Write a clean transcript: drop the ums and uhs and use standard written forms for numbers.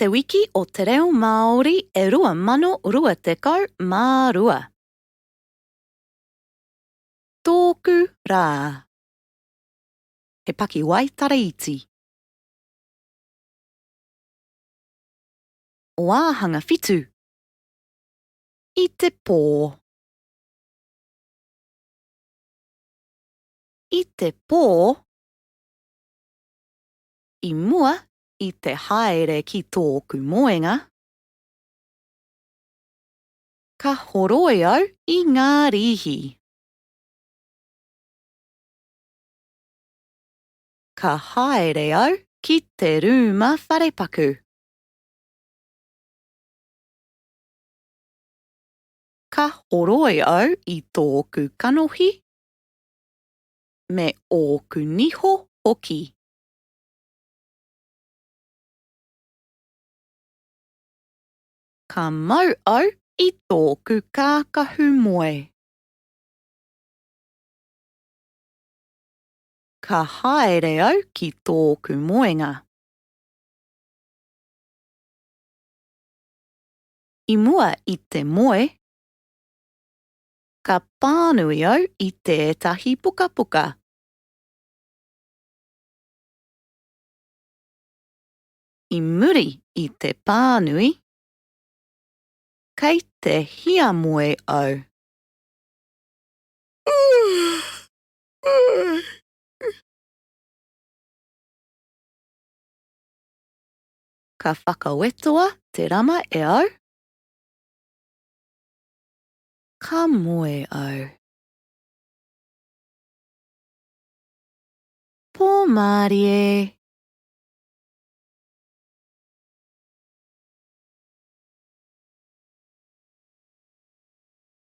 Te Wiki o Te Reo Māori e 2022. Tōku rā. He pakiwaitara iti. Wāhanga 7. I te pō. I te pō. I mua i te haere ki tōku moenga, ka horoi au i ngā rīhi. Ka haere au ki te rūma wharepaku. Ka horoi au i tōku kanohi me ōku niho hoki. Ka mau au i tōku kākahu moe. Ka haere au ki tōku moenga. I mua i te moe, ka pānui au i tētahi pukapuka. I muri i te pānui, kei te hiamoe au. Ka whakawetoa te rama e au? Ka moe au. Pō mārie!